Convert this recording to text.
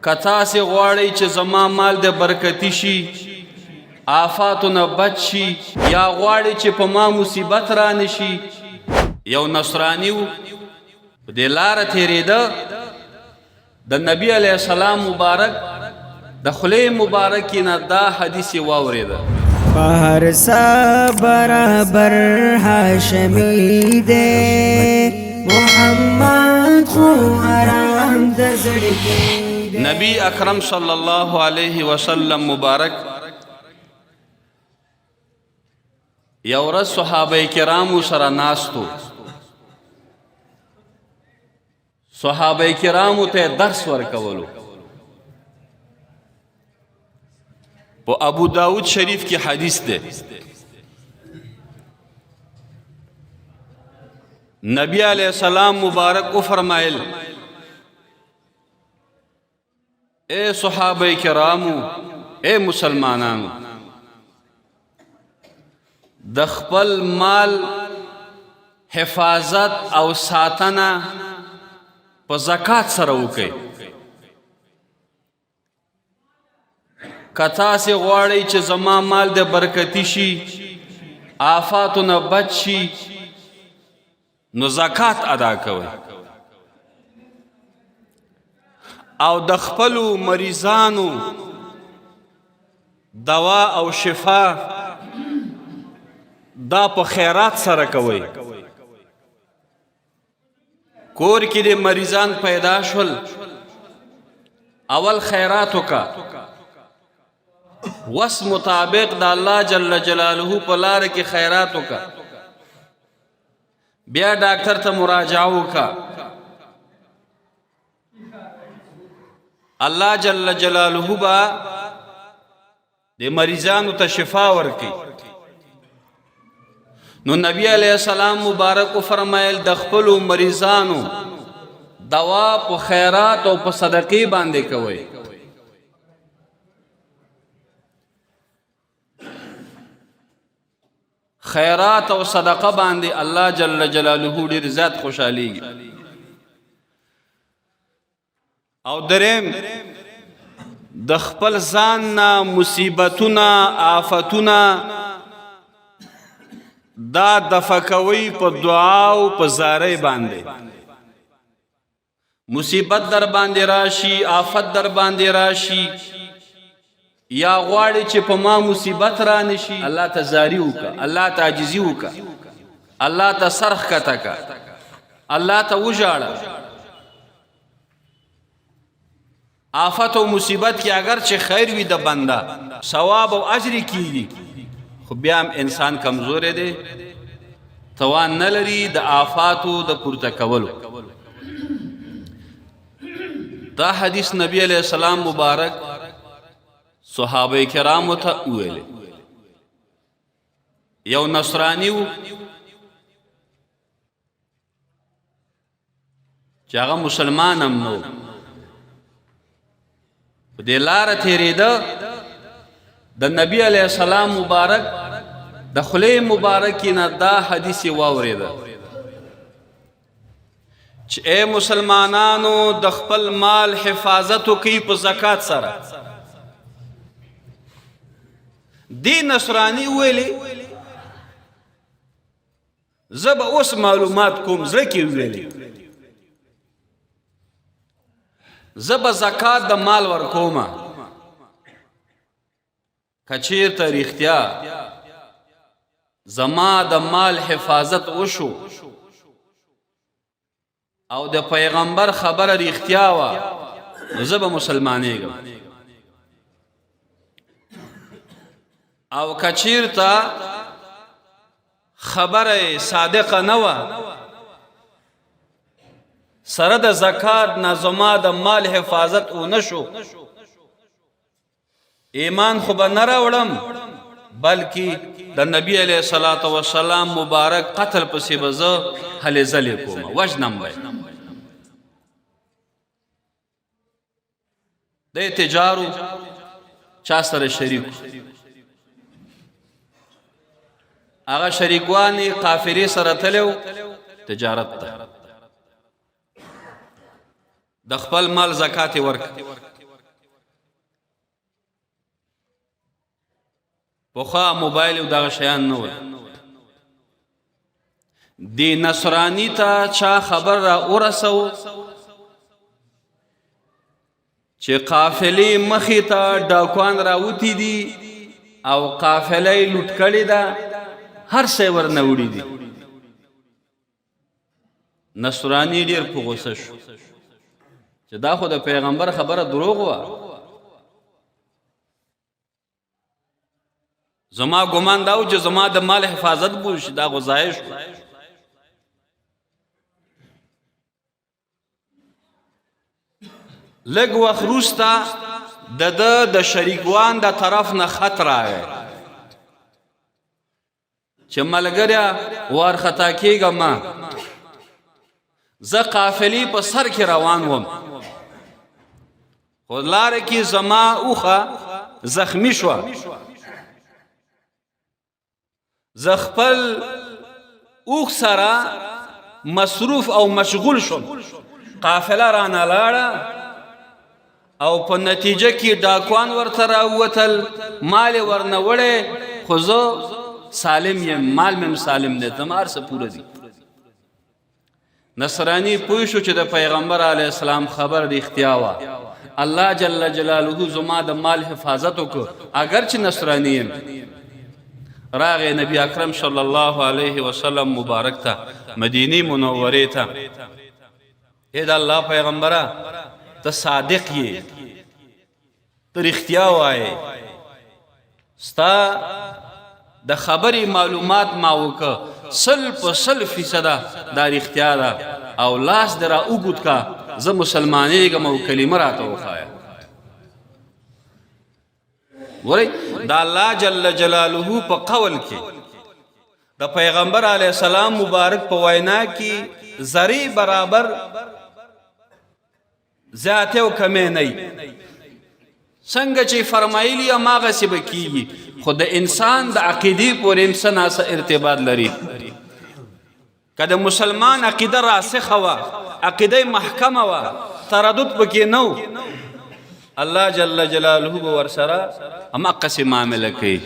که تاسې غواړئ چې زما مال د برکتي شي، آفاتو نه بچ شي، یا غواړئ چې په ما مصیبت را نشي. یو نصرانی و، په دې لاره تېرېده، د نبی علیه السلام مبارک د خولې مبارکې نه دا حدیث یې واورېده. په هر څه برابر هاشمي دی، محمد خو آرام د زړګي. نبی اکرم صلی الله علیه وسلم مبارک یو ورځ صحابه کرامو سره ناستو، صحابه کرامو ته درس ورکولو. په ابو داود شریف کې حدیث ده، نبی علیہ السلام مبارک او فرمایل، اے صحابه کرامو، اے مسلمانانو، د خپل مال حفاظت او ساتنه په زکات سره وکړئ. که تاسې غواړئ چې زما مال د برکتي شي، آفاتو نه بچ شي، نو زکات ادا کوئ او د خپلو مریضانو دوا او شفا دا په خیرات سره کوئ. کور کې د مریضان پیدا شول، اول خیرات وکا، وس مطابق د الله جل جلاله په لار کې خیرات وکا، بیا ډاکټر ته مراجعه وکا. الله جل جلاله با د مریضانو ته شفا ورکړي. نو نبی علیہ السلام مبارک فرمایل، د خپل مریضانو دوا په خیرات او په صدقې باندې کوي. خیرات او صدقه باندې الله جل جلاله ډیر زیات خوشحاليږي. او دریم، د خپل ځان نه مصیبتونه آفتونه دا دفع کوي په دعا او په زارۍ باندې. مصیبت در باندې راشي، آفت در باندې راشي، یا غواړي چې په ما مصیبت را نشي، الله ته زاری وکا، الله ته عاجزي وکا، الله ته سرخ کته کا، الله ته وژاړه. آفت او مصیبت کې اگر چې خیر وي د بنده، ثواب او اجر کیږي، خو بیا هم انسان کمزورې دی، توان نه لري د آفاتو د پورته کولو. دا حدیث نبی علیہ السلام مبارک صحابه کرامو ته ویل. یو نصرانی و چې هغه مسلمان هم نو، په دې لاره تېرېده، د نبی علیه السلام مبارک د خولې مبارکې نه دا حدیث یې واورېده چې اے مسلمانانو، د خپل مال حفاظت وکړئ په زکات سره. دی نصرانی ویلې، زه به اوس معلومات کوم. زړه کې ویلې، زه به زکات د مال ورکوم، کچیرته رښتیا زما د مال حفاظت وشو او د پیغمبر خبره رښتیا وه، نو زه به مسلمانېږم، او کچیرته خبره صادقه نه وه، سره د زکات نه زما د مال حفاظت و نشو، ایمان خو به نه راوړم، بلکې د نبی علیه الصلاۃ والسلام مبارک قتل پسې به زه هلې ځلې کوم، وژنم به. د تجارو چا سره شریک، هغه شریکوانی قافلې سره تلو تجارت ته، د خپل مال زکات ورک. پخوا موبایل او دغه شیان نه ول. دی نصرانی ته چا خبر را ورسو چې قافلې مخې ته ډاکوان راوتی دي او قافله یې لوټ کړې ده، هر څه یې ورنه وړي دي. نصرانی ډیر په غوسه شو چې دا خو د پیغمبر خبره دروغ وه. زما ګمان دا و چې زما د مال حفاظت به وشي، دا خو ضایع شو. لږ وخت وروسته د ده د شریکوان د طرف نه خط راغی چې ملګریا وارخطا کېږه ما، زه قافلې په سر کې روان وم، خو لاره کې زما اوښه زخمی شوه. زه خپل اوښ سره مصروف او مشغول شوم، قافله رانه لاړه او په نتیجه کې ډاکوان ورته راووتل، مال یې ورنه وړی، خو زه سالم یم، مال مې هم سالم دی، زما هر څه پوره دي. نصرانی پوه شو چې د پیغمبر علی السلام خبر رښتیا وه. الله جل جلاله زما د مال حفاظت وکړ، اگر چې نصرانی یم. راغی نبی اکرم صلی الله علیه وسلم مبارک ته، مدینه منوره ته. اے د الله پیغمبره، ته صادق یې، ته رښتیا وایې، ستا د خبرې معلومات ما وکړه، 100% دا رښتیا ده، او لاس دې را اوږد کا، زه مسلمانېږم او کلمه راته وښایه. ګورئ د الله جل جلاله په قول کې د پیغمبر علی السلام مبارک په وینا کې ذری برابر زیاته او کمې نه. څنګه چې فرمایلی هماغسې به کیږي، خو د انسان د عقیدې پورې هم څه ناڅه ارتباط لري. که د مسلمان عقیده راسخه وه، عقیده محکمه وه، تردد پکې نه و، الله جل جلاله به ورسره هماغسې معامله کوي.